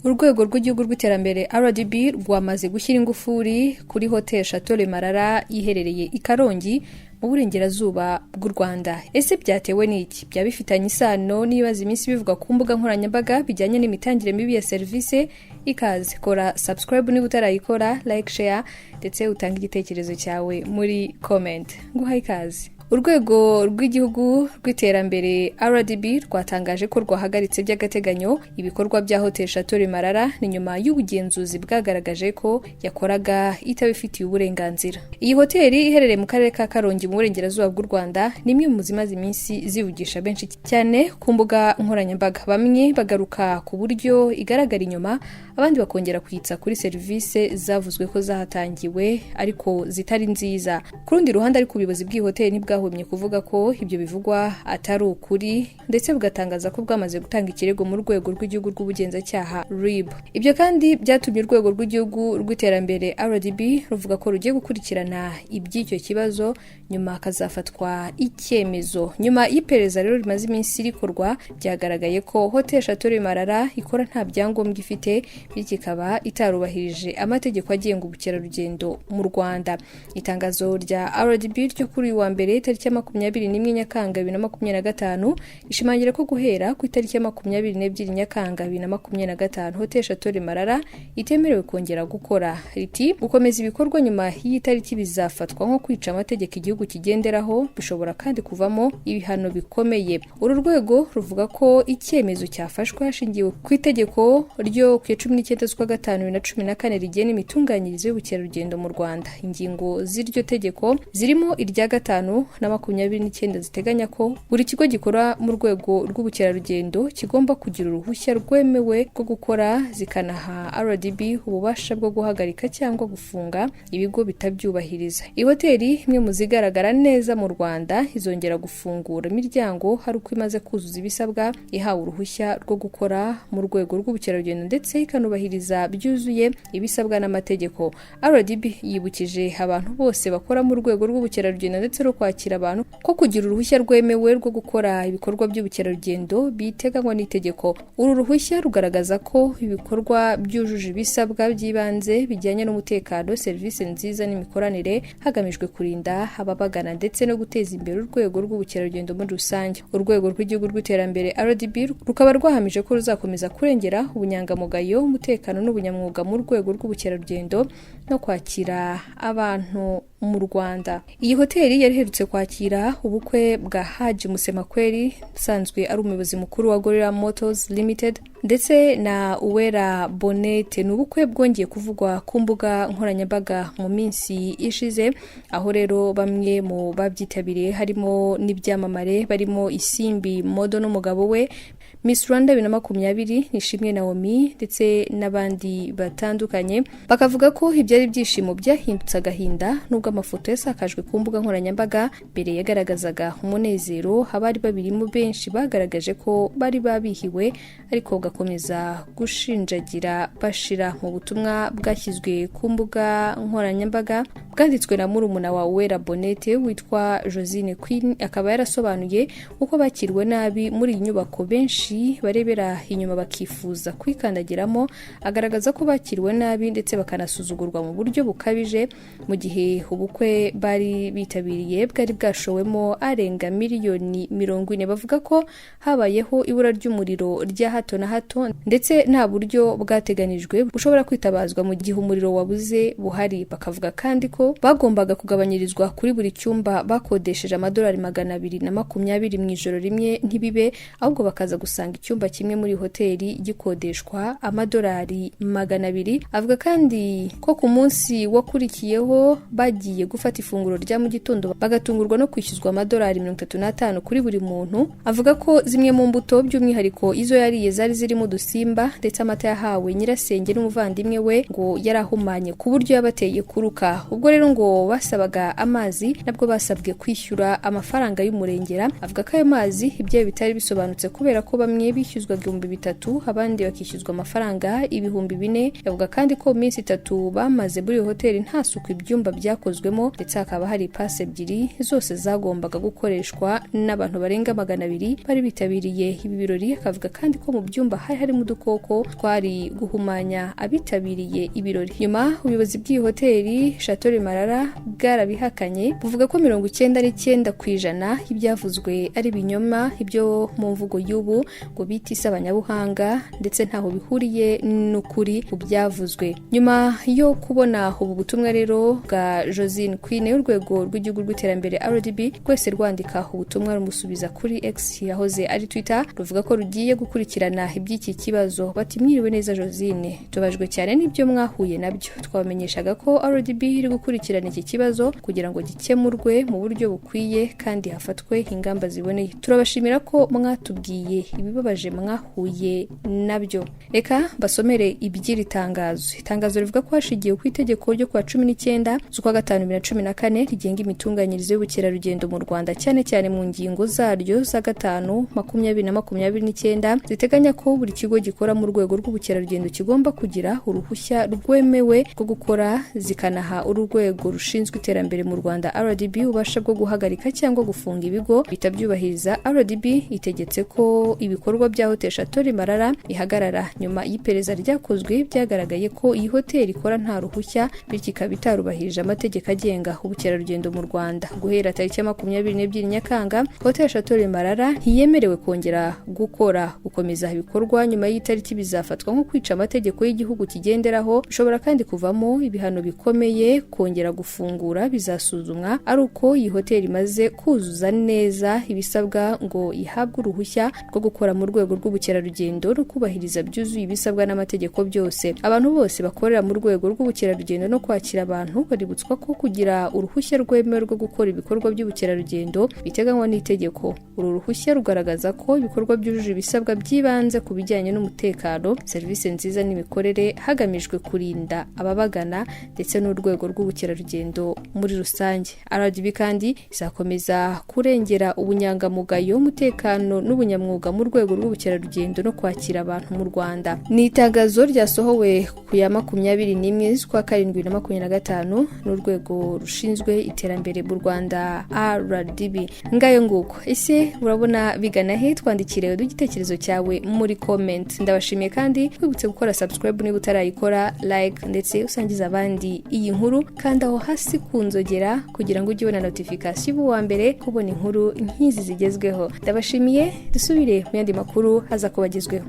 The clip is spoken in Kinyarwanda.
Urwego rw'Igihugu rw'Iterambere, RDB, rwamaze gushyira ingufuri kuri Hotel Chateau Le Marara iherereye i Karongi mu burengerazuba bw'u Rwanda. Ese byatewe n'iki? Byaba bifitanye isano n'ibibazo iminsi bivugwa ku mbuga nkoranyambaga bijyanye n'imitangire mibi ya serivisi? Ikaze, kora subscribe niba utarayikora, like, share ndetse utange igitekerezo cyawe muri comment. Nguhaye ikaze. Urwego rw'Igihugu rw'Iterambere, RDB, rwatangaje ko rwahagaritse by'agateganyo ibikorwa bya Hotel Chateau Le Marara. Ni nyuma y'ubugenzuzi bwagaragaje ko yakoraga itabifitiye uburenganzira. Iyi hoteli iherereye mu karere ka Karongi mu burengerazuba bw'u Rwanda ni imwe mu zimaze iminsi zivugisha benshi cyane ku mbuga nkoranyambaga. Bamwe bagaruka ku buryo igaragara inyuma, abandi bakongera kwitsa kuri serivisi zavuzwe ko zahatangiwe ariko zitari nziza. Ku rundi ruhande ariko, ubuyobozi bw'iyi hoteli ntibwahwemye kuvuga ko ibyo bivugwa atari ukuri, ndetse bugatangaza ko bwamaze gutanga ikirego mu Rwego rw'Igihugu rw'Ubugenzacyaha, RIB. Ibyo kandi byatumye Urwego rw'Igihugu rw'Iterambere, RDB, ruvuga ko rugiye gukurikirana iby'icyo kibazo, nyuma hakazafatwa icyemezo. Nyuma y'iperereza rero rimaze iminsi rikorwa, byagaragaye ko Hotel Chateau Le Marara ikora nta byangombwa ifite, bityo ikaba itarubahirije amategeko agenga ubukerarugendo mu Rwanda. Itangazo rya RDB ryo kuri uyu wa mbere, tariki ya 21 Nyakanga 2025, rishimangira ko guhera ku itariki ya 22 Nyakanga 2025 Hotel Chateau Le Marara itemerewe kongera gukora. Riti: "Gukomeza ibikorwa nyuma y'iyi tariki bizafatwa nko kwica amategeko igihugu kigenderaho, bishobora kandi kuvamo ibihano bikomeye." Uru rwego ruvuga ko icyemezo cyafashwe hashingiwe ku itegeko ryo ku ya 19 z'ukwa gatanu 2014 rigena imitunganyirize y'ubukerarugendo mu Rwanda. Ingingo z'iryo tegeko zirimo irya 5 na 29 ziteganya ko buri kigo gikora mu rwego rw'ubukerarugendo kigomba kugira uruhushya rwemewe rwo gukora, zikanaha RDB ububasha bwo guhagarika cyangwa gufunga ibigo bitabyubahiriza. Iyi hoteli, imwe mu zigaragara neza mu Rwanda, izongera gufungura imiryango hari uko imaze kuzuza ibisabwa, ihawe uruhushya rwo gukora mu rwego rw'ubukerarugendo ndetse ikanubahiriza byuzuye ibisabwa n'amategeko. RDB yibukije abantu bose bakora mu rwego rw'ubukerarugendo ndetse no kwakira abantu ko kugira uruhushya rwemewe rwo gukora ibikorwa by'ubukerarugendo biteganywa n'itegeko. Uru ruhushya rugaragaza ko ibikorwa byujuje ibisabwa by'ibanze bijyanye n'umutekano, serivisi nziza n'imikoranire, hagamijwe kurinda ababagana ndetse no guteza imbere urwego rw'ubukerarugendo muri rusange. Urwego rw'Igihugu rw'Iterambere, RDB, rukaba rwahamije ko ruzakomeza kurengera ubunyangamugayo, umutekano n'ubunyamwuga mu rwego rw'ubukerarugendo no kwakira abantu mu Rwanda. Iyi hoteli yari iherutse kwakira ubukwe bwa Haji Musemakweli, usanzwe ari umuyobozi mukuru wa Gorilla Motors Limited, ndetse na Uwera Bonete. Ni ubukwe bwongeye kuvugwa ku mbuga nkoranyambaga mu minsi ishize, aho rero bamwe mu babyitabiriye harimo n'ibyamamare barimo Isimbi Model n'umugabo we, Miss Rwanda 2020 Nishimwe Naomi, ndetse n'abandi batandukanye, bakavuga ko ibyari ibyishimo byahindutse agahinda. Nubwo amafoto yasakajwe ku mbuga nkoranyambaga mbere yagaragazaga umunezero, abari babirimo benshi bagaragaje ko bari babihiwe ariko bagakomeza gushinjagira bashira. Mu butumwa bwashyizwe ku mbuga nkoranyambaga bwanditswe na murumuna wa Uwera Bonete witwa Josine Queen, akaba yarasobanuye uko bakiriwe nabi muri iyi nyubako benshi barebera inyuma bakifuza kwikandagiramo. Agaragaza ko bakiriwe nabi ndetse bakanasuzugurwa mu buryo bukabije, mu gihe ubukwe bari bitabiriye bwari bwashowemo arenga miliyoni 40. Bavuga ko habayeho ibura ry'umuriro rya hato na hato, ndetse nta buryo bwateganijwe bushobora kwitabazwa mu gihe umuriro wabuze buhari. Bakavuga kandi ko bagombaga kugabanyirizwa kuri buri cyumba bakodesheje amadolari 220 mu ijoro rimwe, ntibibe, ahubwo bakaza gusanga icyumba kimwe muri hoteli gikodeshwa amadolari 200. Avuga kandi ko ku munsi wakurikiyeho bagiye gufata ifunguro rya mu gitondo, bagatungurwa no kwishyuzwa amadolari 35 kuri buri muntu. Avuga ko zimwe mu mbuto, by'umwihariko izo yariye, zari zirimo udusimba, ndetse amata yahawe nyirasenge n'umuvandimwe we ngo yari ahumanye ku buryo yabateye kuruka. Ubwo rero ngo basabaga amazi, nabwo basabwe kwishyura amafaranga y'umurengera. Avuga ko ayo mazi ibyayo bitari bisobanutse kubera ko bamwe bamwe bishyuzwaga 3000, abandi bakishyuzwa amafaranga 4000. Yavuga kandi ko mu minsi 3 bamaze muri iyo hoteli nta suku ibyumba byakozwemo, ndetse hakaba hari ipasi 2 zose zagombaga gukoreshwa n'abantu barenga 200 bari bitabiriye ibi birori. Akavuga kandi ko mu byumba hari harimo udukoko twari guhumanya abitabiriye ibirori. Nyuma ubuyobozi bw'iyi hoteli Chateau Le Marara bwarabihakanye, buvuga ko 99% y'ibyavuzwe ari ibinyoma, ibyo mu mvugo y'ubu ngo bita isabanyabuhanga, ndetse ntaho bihuriye n'ukuri ku byavuzwe. Nyuma yo kubona ubu butumwa rero bwa Josine Queen, urwego rw'igihugu rw'iterambere RDB rwese rwandika ubutumwa rumusubiza kuri X yahoze ari Twitter, ruvuga ko rugiye gukurikirana iby'iki kibazo. Bati: "Mwiriwe neza Josine, tubajwe cyane n'ibyo mwahuye nabyo. Twabamenyeshaga ko RDB iri gukurikirana iki kibazo kugira ngo gikemurwe mu buryo bukwiye kandi hafatwe ingamba ziboneye. Turabashimira ko mwatubwiye ibibabaje mwahuye nabyo." Reka basomere iby'iri tangazo. Itangazo rivuga ko hashingiwe ku itegeko ryo kuwa 19 z'ukwa gatanu 2014 rigenga imitunganyirize y'ubukerarugendo mu Rwanda, cyane cyane mu ngingo zaryo za 5, 20 na 29, ziteganya ko buri kigo gikora mu rwego rw'ubukerarugendo kigomba kugira uruhushya rwemewe rwo gukora, zikanaha urwego rushinzwe iterambere mu Rwanda RDB ububasha bwo guhagarika cyangwa gufunga ibigo bitabyubahiriza, RDB itegetse ko ibikorwa bya Hotel Chateau Le Marara bihagarara. Nyuma y'iperereza ryakozwe, byagaragaye ko iyi hoteli ikora nta ruhushya, bityo ikaba itarubahirije amategeko agenga ubukerarugendo mu Rwanda. Guhera tariki ya 22 Nyakanga, Hotel Chateau Le Marara ntiyemerewe kongera gukora. Gukomeza ibikorwa nyuma y'itariki bizafatwa nko kwica amategeko y'igihugu kigenderaho, bishobora kandi kuvamo ibihano bikomeye. Kongera gufungura bizasuzumwa ari uko iyi hoteli imaze kuzuza neza ibisabwa ngo ihabwe uruhushya rwo gukora mu rwego rw'ubukerarugendo no kubahiriza byuzuye ibisabwa n'amategeko byose. Abantu bose bakorera mu rwego rw'ubukerarugendo no kwakira abantu baributswa ko kugira uruhushya rwemewe rwo gukora ibikorwa by'ubukerarugendo biteganywa n'itegeko. Uru ruhushya rugaragaza ko ibikorwa byujuje ibisabwa by'ibanze ku bijyanye n'umutekano, serivisi nziza n'imikorere, hagamijwe kurinda ababagana ndetse n'urwego rw'ubukerarugendo muri rusange. RDB kandi izakomeza kurengera ubunyangamugayo, umutekano n'ubunyamwuga mu rwego rw'ubukerarugendo no kwakira abantu mu Rwanda. Ni itangazo ryasohowe ku ya 21 z'ukwa karindwi na 25 n'urwego rushinzwe iterambere mu Rwanda RDB. Ngayo nguko. Ese urabona bigana he? Twandikire igitekerezo cyawe muri comment. Ndabashimiye kandi wibutse gukora subscribe niba utarayikora, like, ndetse usangiza abandi iyi nkuru. Kandi aho hasi ku nzogera kugira ngo ujye ubona notification uba uwa mbere kubona inkuru nk'izi zigezweho. Ndabashimiye, dusubire mu yandi makuru aza kubagezweho.